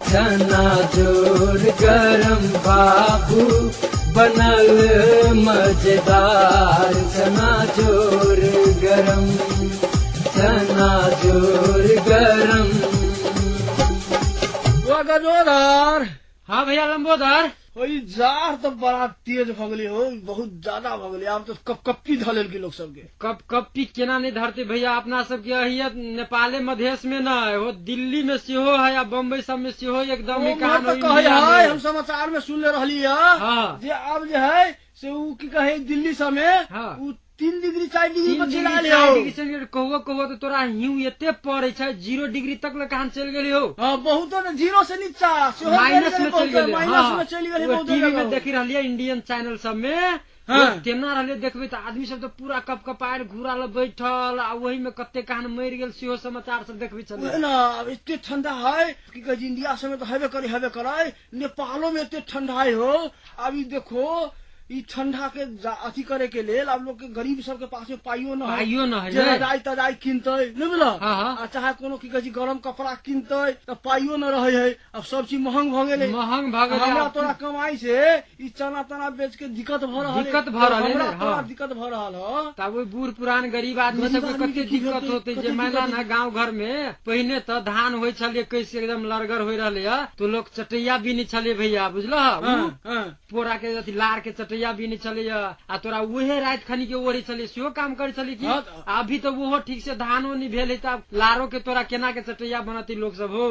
चना जोर गरम बाबू बनल मजेदार चना जोर गरम, चना जोर गरम। ओ गजोधर। हाँ भैया लंबोदर। ओ ई जाड़ तो बड़ा तेज भऽ गेलै हो, बहुत ज्यादा भऽ गेलै। आब तो कपकपी धऽ लेलकै लोक सबके। कप कपी केना नहीं धरते भैया? अपना सबके अहिया नेपाले मधेश में न हो, दिल्ली में सेहो है आ बम्बई सब में सेहो एकदम ओ कहाँ उम्हर तऽ कहै है, हम समाचार में सुनले रहली है जे आब जे है से उ की कहे दिल्ली सब में उ 3 डिग्री 4 डिग्री पर चलि आयल 4 हो। डिग्री सेंटीग्रेड कहुओ कहुओ तो तोरा हिउ एते पड़े छै, 0 डिग्री तक ले कहाँ चलि गेली हो। हाँ, बहुतो ने 0 से नीचा सेहो माइनस गेल में चलि बहुतो, गेलै। माइनस हाँ, में चलि गेलै ओ बहुतो टीवी में जगह। देखि रहलियै इंडियन चैनल सब में। हाँ। तेना रहलियै देखबै तऽ आदमी सब तऽ पूरा कप कपायल घूरा लग बैठल आ ओही में कते कहान मरि गेल सेहो समाचार सब देखबै छलियै। उहे ना, आब एते ठंडा है की कहै छै, इंडिया सब में तऽ हेबे करे हेबे करे, नेपालो में एते ठंडा है हो। आब ई देखो ई ठंडा के अथी करे के लेल आब लोग के गरीब सबके पास में पाइयो न है, पाइयो न है, जे ने। रजाई तजाई किनतै नहीं बुझल, हाँ, हाँ। आ चाहे कोनो की कहै छै गरम कपड़ा किनतै तऽ पाइयो न रहे है। अब सब चीज महंग भऽ गेलै, महंग भऽ गेलै। हमरा तोरा कमाई से ई चना तना बेच के दिक्कत भऽ रहल है। दिक्कत भऽ रहल है हमरा ने, तोरा हाँ। दिक्कत भऽ रहल है। तब ओहि बूढ़ पुरान गरीब आदमी गरीब सबके आदमी कते के की दिक्कत हेतै, होते जे कते मानि ला दिक्कत ना गाँव घर में पहिने तऽ धान होइ छलै कैसे एकदम लड़गर होइ रहलै है तो लोग चटैया बीनी छलै भैया, बुझलह? हाँ, हाँ। पोरा के अथी लार के चटैया बीनी छलै आ तोरा उहे राति खनी के ओढ़े छलै सेहो काम करे छलै की। हाँ तऽ। अभी तऽ ओहो ठीक से धानो नहीं भेल है तऽ लारो के तोरा केना के चटैया बनती लोग सब हो।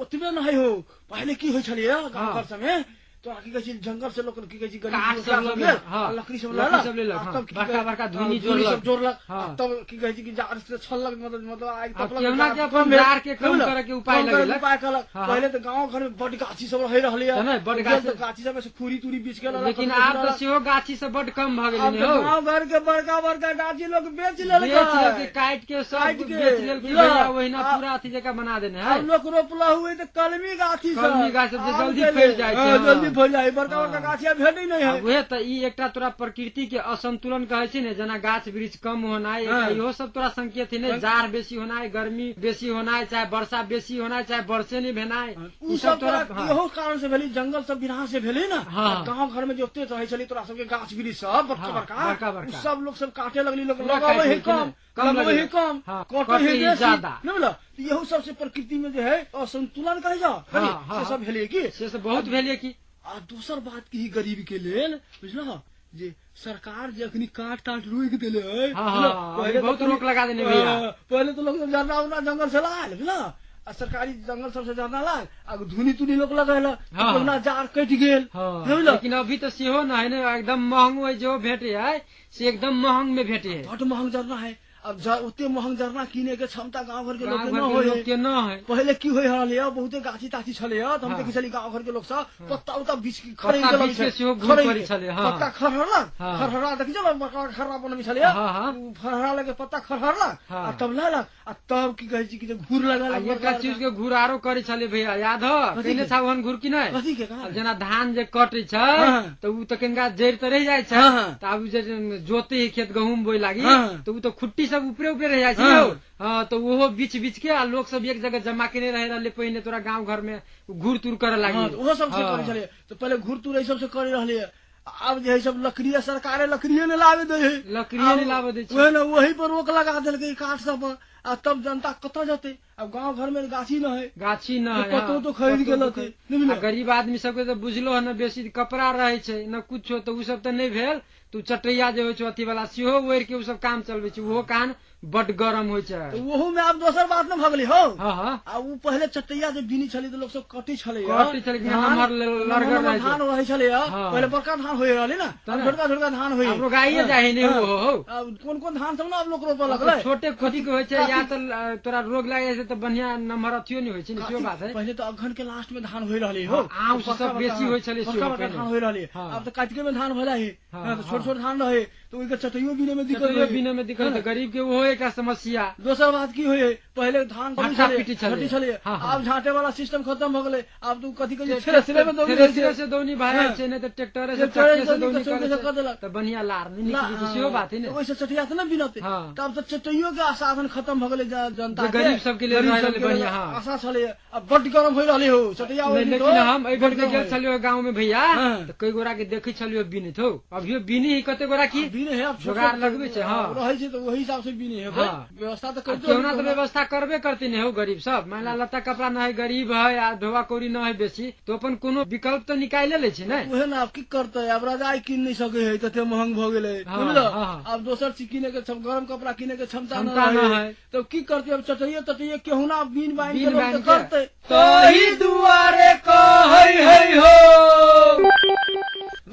ओतबे नहीं हो, पहिले की होइ छलै गाँव हाँ। घर सबमे तोरा की कहै छै जंगल से लोक की कहै छै गरीब काठ लोक सब सब लऽ गेल, गेल, हाँ। आ लकड़ी सब लकड़ी लेलक, सब लेलक, आ हाँ। तब की बड़का कहै- बड़का हाँ, धुनी धुनी सब जोड़लक। जोड़लक, हाँ। आ तब की कहै छै कि जाड़ से छललक, मतलब आगि आ तपलक, केहुना जाड़ के अपन कम भेल, जाड़ के कम बुझलक? करे के उपाय कम करे के लगेलक। उपाय कलक। हाँ। पहिले तऽ गाँव घर में बड गाछी सब रहे रहलै तऽ नहि, बड गेल गाछी- तऽ गाछी सब से खुरी तुरी बीछ के लेलक, लेकिन कतौ आब तऽ लेलक। सेहो गाछी सब बड कम भऽ गेलै आब ने तऽ हो। गाँव घर के बड़का बड़का गाछी लोग बेच लेलकै, बेच लेलकै, काटि के सब काटि के, बेच लेलकै बुझलक? भैया, ओहिना आ- पूरा अथी जकाँ बना देने है। आब लोक रोपला हुए तऽ कलमी गाछी सब, कलमी गाछ सब जे आम जल्दी के फैल लेल। जाइ छै, हाँ, हाँ। जल्दी फैल जाइ, बड़का बड़का हाँ। गाछी आब भेटै नहि है। उहे तऽ ई एकटा तोरा प्रकृति के असंतुलन कहै छै ने, जेना गाछ वृक्ष कम होनाइ, हाँ। इहो सब तोरा संकेत है ने, जाड़ बेसी होनाइ, गर्मी बेसी होनाइ, चाहे वर्षा बेसी होनाइ, चाहे वर्षे नहि भेनाइ, उ ई सब तोरा हाँ। इहो कारण से भेलै, जंगल सब विनाश से भेलै ना। हाँ। गाँव घर में जे ओते रहै छलै तोरा सबके गाछ वृक्ष सब बड़का हाँ, बड़का, बड़का बड़का। उ सब लोग सब काटे लगली, लोग पूरा लगाबै काटि है लेलकै कम, ने, कम लगबै है लगेलक। कम, हाँ, कटै कटै है है बेसी, ज्यादा। नहि बुझलह? तऽ इहो सब से प्रकृति में जे है असंतुलन कहै जा, हाँ, हाँ, से सब भेलै की, से सब बहुत भेलै की। आ दोसर बात की गरीब के लेल बुझलह जे सरकार जे अखनी काट ताट रोकि देले है, हाँ, बुझलह? हाँ, पहिले बहुत तऽ रोक लगा देने भैया। हाँ, पहिले तऽ लोग सब झरना उरना जंगल से लायल बुझलह, आ सरकारी जंगल सब से झरना लायल आ धुनी तुनी लोग लगेलक, हाँ। कहुना जाड़ कटि गेल, हाँ, बुझलह? लेकिन अभी तऽ सेहो न है ने, एकदम महंग है जो भेटे है से एकदम महंग में भेटे है, बड महंग झरना है। अब ओते महंग झरना किने के क्षमता गाँव घर के लोग गाँव के घर न के होय लोग है। के न है। पहिले की होइ रहल है, बहुते गाछी ताछी छलै है, तऽ हम हाँ। देखै छली गाँव घर के लोग सब पत्ता उत्ता बीछ के खरीद पत्ता के लबै बीछ के छलै, सेहो घूर खरीद करै के। छलै, हाँ। पत्ता खरहरलक, हाँ। खरहरा देखै छल बड़का बड़का खरहरा बनबै छलै, हाँ, हाँ। उ खरहरा लगे पत्ता खरहरलक हाँ। आ तब लेलक आ तब की कहै छी कि जे घूर आ लगेलक एकटा बड़का चीज के घूर आरो करै छलै भैया, याद हो? कथी कहिने के? छौ ओहन घूर कि नहि? कथी के कहाँ? आब जेना धान जे कटै छै हाँ। तऽ उ तऽ कनिका जड़ि तऽ रहि जाइ छै, हाँ, हाँ। तऽ आब जे जोते है खेत गहूम बोए लागी हाँ। तऽ उ तऽ खुट्टी सब ऊपरे ऊपरे रहि जाइ छै हाँ। यौ। हाँ, तऽ ओहो बीच बीच के आ लोक सब एक जगह जमा केने रहे रहलै पहिने तोरा गाँव घर में घूर तूर करे लागी। हाँ, तऽ ओहो सब से हाँ। करै छलै, तऽ पहिले घूर तूर एहि सब से करै रहलै। आब जे है सब लकड़िये सरकारे लकड़िये ने लाबे दै है, लकड़िये नहि लाबे दै छै। वएह ने वही पर रोक लगा देलकै काठ सब पर, आ तब जनता कतऽ जेतै? आब गाँव घर में गाछी न है, गाछी न है, कतौ हाँ। तो खरीद के कतौ लतै, नहि बुझलियै? आ गरीब आदमी सबके तऽ बुझलो है न बेसी कपड़ा रहै छै न कुछो, तऽ उ सब तऽ नहि भेल, तऽ उ चटैया जे होइ छै अथी वाला सेहो ओढ़ि के उ सब काम चलबै छै, ओहो कान बड गरम होइ छै। तऽ ओहू में आब दोसर बात न भऽ गेलै हौ। हाँ, हाँ। आ उ पहिले चटैया जे बीनी छलै तऽ लोक सब कटै छलै, कटै छलै, नमहर लड़गर नमहर रहै छै। धान रहै छलै, हाँ। पहिले बड़का धान होइ रहलै ने, तऽ आब ने। छोटका छोटका धान होइ। आब रोगाइए जाइ है ने हाँ। ओहो हौ। आब कोन कोन धान सब ने आब लोक रोपऽ लगलै, छोटे खोटी के होइ छै, या तऽ तोरा रोग लागि जाइ छै तऽ बढ़िया नमहर अथियो नहि होइ छै ने, सेहो बात है। पहिले तऽ अगहन के लास्ट में धान होइ रहलै हो, हाँ, आम बड़का सब बड़का बेसी होइ छलै बड़का सेहो बड़का पहिले। धान होइ रहलै, हाँ। आब तऽ कार्तिके में धान भेलै है, हाँ, हाँ, तऽ हाँ। छोट छोट धान रहे तऽ ओहिके चटैयो बीने में दिक्कत चटैयो होय। बीने में दिक्कत, तऽ गरीब के ओहो एकटा समस्या। दोसर बात की होय, पहिले धान झाँटा पीटी छलै। झाँटी छलै। हाँ, हाँ। आब झाँटे वाला सिस्टम खत्म भऽ गेलै। आब तू कथी कहै छै, थ्रेसरे में दौनी होइ थ्रेसरे छै। से दौनी भए जाइ छै, नहि तऽ ट्रैक्टरे से ट्रैक्टरे चक्के से से दौनी चौके करै से कऽ छै देलक। तऽ बढ़िया लार नहि निकलै छै, सेहो बात है ने। ओहिसँ चटिया तऽ नहि बिनतै। हाँ। तब तऽ चटैयो के साधन खत्म भऽ गेलै जनता जे के। गरीब सबके लेल गरीब रहै सबके बढ़िया, लेल हाँ। आशा छलै, आब बड्ड गरम होइ रहलै हो चटैया नहीं, ओढ़नी लेकिन तो हम एहि बेर बड्ड के गेल गरम छलियो गाँव में भैया, हाँ। तऽ कई गोरा के देखै छलियो बीनैत हौ, अभियो बीनी ही कते गोरा की बीने है, आब छोट- जोगाड़ लगबै छै, हाँ। रहै छै तऽ ओहि हिसाब से बीने है। हाँ। व्यवस्था तऽ करिते केहुना तऽ होतै। व्यवस्था करबे करती ने हौ गरीब सब। मान ला लत्ता कपड़ा न है, गरीब है आ ढोआ कौड़ी न है बेसी, तो अपन कोनो विकल्प तऽ निकाले लै छै ने। उहे ने, आब की करतै? आब रजाई कीन नहि सकै है, तते महंग भऽ गेलै। हाँ, बुझल? हाँ। आब दोसर चीज किने के सब, गरम कपड़ा किने के क्षमता न क्षमता न रहे है। तब की करतै? अब चटैये तटैये केहुना बीन बाइन के बीन लोग बाइन तऽ के। करतै। तही दुआरे कहै है हो,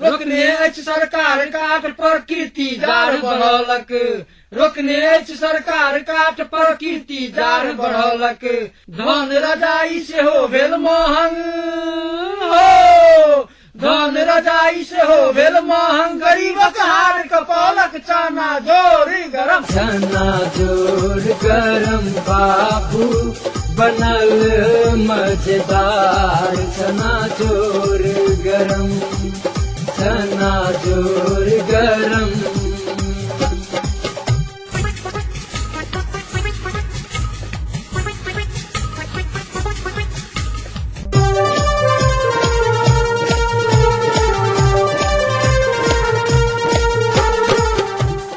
रोकने अछि सरकार काट प्रकृति जार बढ़ौलक, रोकने अछि सरकार काट प्रकृति जार बढ़ौलक, धन रजाई सेहो भेल महंग हो, धन रजाई सेहो भेल महंग, गरीबक हार कपौलक चना जोर गरम। चना जोर गरम बाबू बनल मजेदार, चना जोर गरम, चना जोर गरम।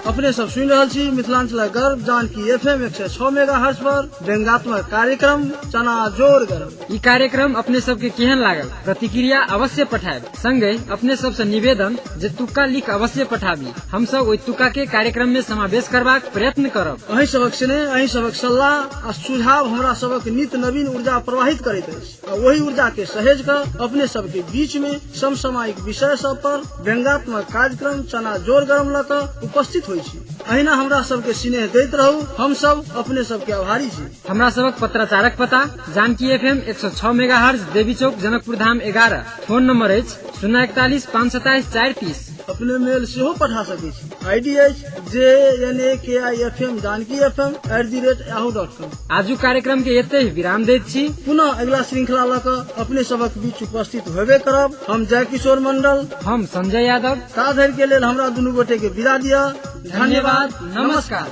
अपने सब सुनि रहल छी मिथिलांचलक गर्व जानकी एफएम 106 मेगा हर्ष पर व्यंगात्मक कार्यक्रम चना जोर गरम। ई कार्यक्रम अपने सबके केहन लागल, प्रतिक्रिया अवश्य पठायब। संगे अपने सबसे निवेदन जे तुक्का लिख अवश्य पठाबी, हमसब ओहि तुक्का के कार्यक्रम में समावेश करबाक प्रयत्न करब। अहीं सबक स्नेह, अहीं सबक सल्लाह आ सुझाव हमरा सबक नित नवीन ऊर्जा प्रवाहित करैत अछि आ ओहि ऊर्जा के सहेज कऽ अपने सबके बीच में समसामयिक विषय सब पर व्यंगात्मक कार्यक्रम चना जोर गरम लऽ कऽ उपस्थित होइ छी। अहिना हमरा सबके स्नेह दैत रहू, हम सब अपने सबके आभारी छी। हमरा सबक पत्राचारक पता जानकी एफएम 106 मेगाहर्ज, देवी चौक, जनकपुर धाम 11। फोन नंबर अछि 041 527 430। अपने मेल सेहो पठा सकै छी। आईडी अछि JNAKIFM Janaki FM @yahoo.com। आजुक कार्यक्रम के एते ही विराम दैत छी। पुनः अगिला श्रृंखला लऽ कऽ अपने सबक बीच उपस्थित होबे करब। हम जयकिशोर मंडल, हम संजय यादव। ता धरि के लेल हमरा दुनू गोटे के विदा दिअ। धन्यवाद, नमस्कार।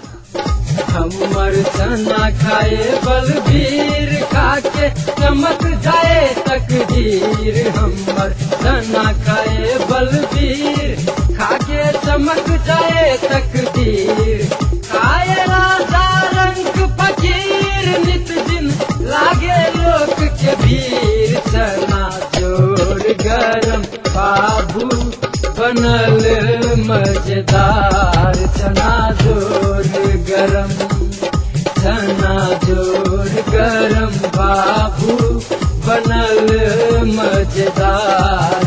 हमर चना खाए बलबीर, खाके चमक जाए तकदीर, हमर चना खाए बलबीर, खाके चमक जाए तकदीर, खाए राजा रंग फकीर, नित दिन लागे लोक के भीड़, चना जोर गरम बाबू बनल मजेदार, चना जोर गरम, चना जोर गरम बाबू बनल मजेदार।